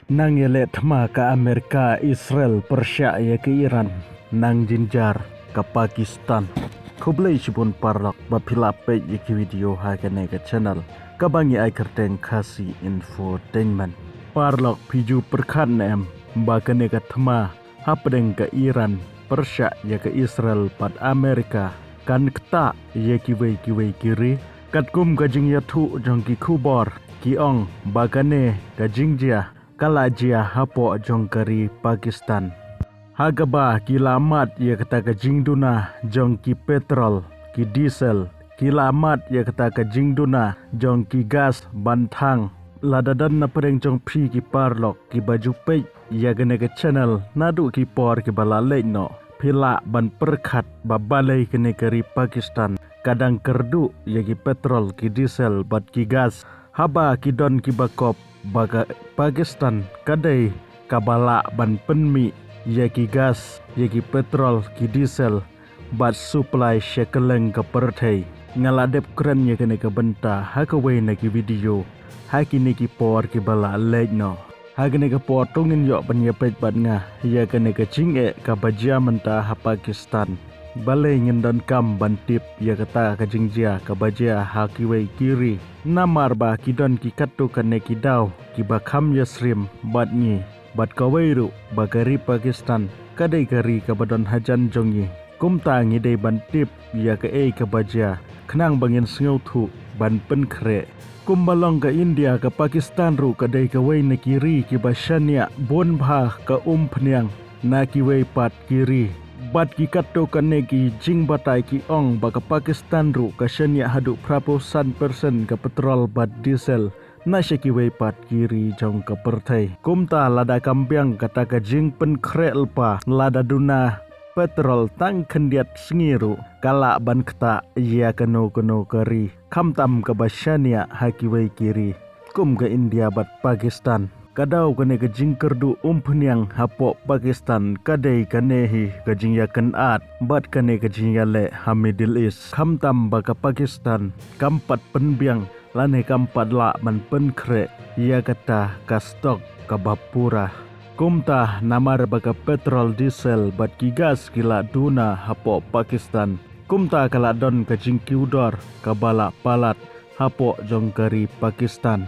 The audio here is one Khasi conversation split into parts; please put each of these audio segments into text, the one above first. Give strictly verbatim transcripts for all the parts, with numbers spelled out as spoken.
Nang ïaleh thma ka Amerika Israel pyrshah ïa ka Iran, nang jynjar ka Pakistan. Khublei shibun paralok ba phi la peit ïa ki video ha kane ka channel kaba ngi ai kyrteng Khasi Infotainment. Paralok, phi ju pyrkhat ne em ba kane ka thma hapdeng ka Iran pyrshah ïa ka Israel bad Amerika kan ktah ïa kiwei kiwei ki ri? Katkum ka jingïathuh jong ki khubor, ki ong ba kane ka jingjia ka la jia hapoh jong ka ri Pakistan, ha kaba ki la mad ïa kata ka jingduna jong ki petrol, ki diesel, ki la mad ïa kata ka jingduna jong ki gas ban thang. Lada don na pdeng jong phi ki paralok kiba ju peit ïa kane ka channel naduh ki por kiba la leit noh, phi lah ban pyrkhat ba balei kane ka ri Pakistan ka dang kyrduh ïa ki petrol, ki diesel bad ki gas, haba ki don kiba kop ba ka Pakistan ka dei kaba lah ban pynmih ïa ki gas, ïa ki petrol, ki diesel bad supply sha kylleng ka pyrthei. Nga la dep kren ïa kane ka bynta ha kawei na ki video ha kine ki por kiba la leit noh. Ha kane ka por to ngin ïoh ban ïa peit bad nga ïa kane ka jingeh kaba jia mynta ha Pakistan. Balei ngin donkam ban tip ïa kata ka jingjia kaba jia ha kiwei ki ri? Namar ba ki don ki katto katne ki daw kiba kham ïasyriem bad ngi, bad kawei ruh ba ka ri Pakistan ka dei ka ri kaba don hajan jong ngi. Kumta ngi dei ban tip ïa kaei kaba jia khnang ba ngin sngewthuh ban pynkhreh. Kumba long ka India, ka Pakistan ruh ka dei kawei na ki ri kiba shaniah bun bha ka umphniang na kiwei pat ki ri. Bad ki katto katne ki jingbatai ki ong ba ka Pakistan ruh ka shaniah haduh phra phew san percent ka petrol bad diesel na sha kiwei pat ki ri jong ka pyrthei. Kumta lada kam biang kata ka jingpynkhreh lypa, lada duna petrol tang khyndiat sngi ruh ka lah ban ktah ïa kano kano ka ri, khamtam kaba shaniah ha kiwei ki ri kum ka India bad Pakistan. Ka daw kane ka jingkyrduh umphniang hapoh Pakistan ka dei kane hi ka jingïakynad bad kane ka jingïaleh ha Middle East, khamtam ba ka Pakistan kam pat pynbiang lane kam pat lah ban pynkhreh ïa kata ka stock kaba pura. Kumta namar ba ka petrol, diesel bad ki gas ki la duna hapoh Pakistan, kumta ka la don ka jingkiew dor kaba la palat hapoh jong ka ri Pakistan.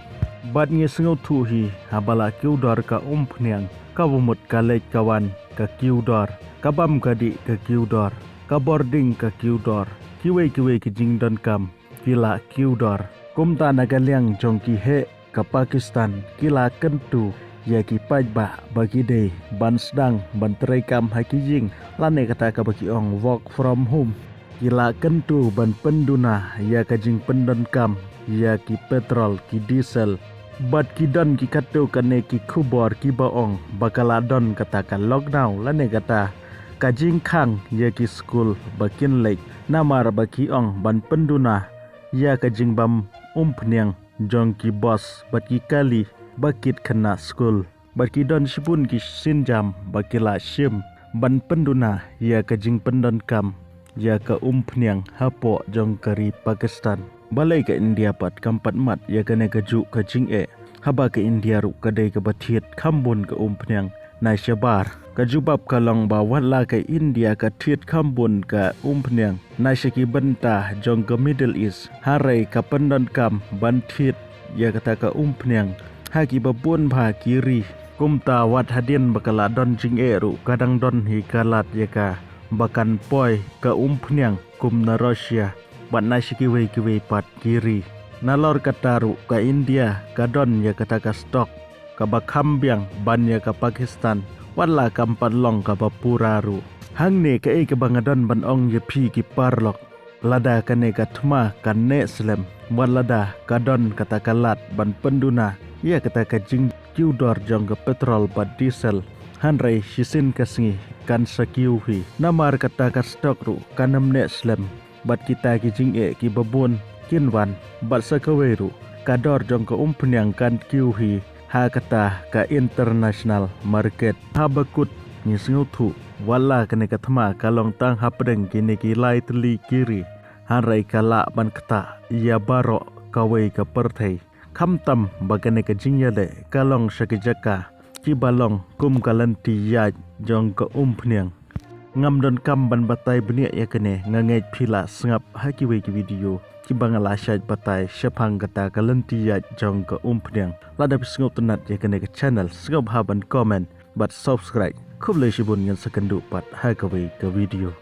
Bad ngi sngewthuh hi, haba la kiew dor ka umphniang, kaba mut ka leit ka wan ka kiew dor, ka bam ka dih ka kiew dor, ka bording ka kiew dor, kiwei kiwei ki jingdonkam ki la kiew dor. Kumta na ka liang jong ki heh ka Pakistan ki la kyntu ïa ki paidbah ba ki dei ban sdang ban treikam ha ki ïing, lane kata kaba ki ong work from home. Ki la kyntu ban pynduna ïa ka jingpyndonkam ïa ki petrol, ki diesel. Bad ki don ki katto katne ki khubor kiba ong ba ka la don kata ka lockdown, lane kata ka jingkhang ïa ki skul ba kin leit, namar ba ki ong ban pynduna ïa ka jingbam umphniang jong ki bos bad ki kali ba kit khynnah skul. Bad ki don shibun ki sienjam ba ki la shim ban pynduna ïa ka jingpyndonkam ïa ka umphniang hapoh jong ka ri Pakistan. Balei ka India pat kam pat mad ïa kane kajuh ka jingeh, haba ka India ruh ka dei kaba thied kham bun ka umphniang na shabar? Ka jubab ka long ba wat la ka India ka thied kham bun ka umphniang na sha ki bynta jong ka Middle East, hynrei ka pyndonkam ban thied ïa kata ka umphniang ha kiba bun bha ki ri. Kumta wat hadien ba ka la don jingeh ruh, ka dang don hi ka lad ïa ka ba kan poi ka umphniang kum na Russia bad na sha kiwei kiwei pat ki ri. Nalor kata ruh ka India ka don ïa kata ka stock kaba kham biang ban ïa ka Pakistan, wat la kam pat long kaba pura ruh. Hangne kaei kaba nga don ban ong ïa phi ki paralok, lada kane ka thma kan neh slem, wat lada ka don kata ka lad ban pynduna ïa kata ka jingkiew dor jong ka petrol bad diesel, hynrei shisien ka sngi kan sa kiew hi, namar kata ka stock ruh kan ym neh slem. Bad kita ki jingeh kiba bun kin wan, bad sa kawei ruh ka dor jong ka umphniang kan kiew hi ha kata ka international market. Haba kut ngi sngewthuh, wat la kane ka thma ka long tang hapdeng kine ki lai tylli ki ri, hynrei ka lah ban ktah ïa baroh kawei ka pyrthei. Khamtam ba kane ka jingïaleh ka long sha ki jaka kiba long kum ka lynti ïaid jong ka umphniang. Ngam donkam ban batai bniah ïa kane, nga ngeit phi la sngap ha kiwei ki video kiba nga la shait batai shaphang kata ka lynti ïaid jong ka umphniang. Lada phi sngewtynnat ïa kane ka channel, sngewbha ban comment bad subscribe. Khublei shibun, ngin sa kynduh pat ha kawei ka video.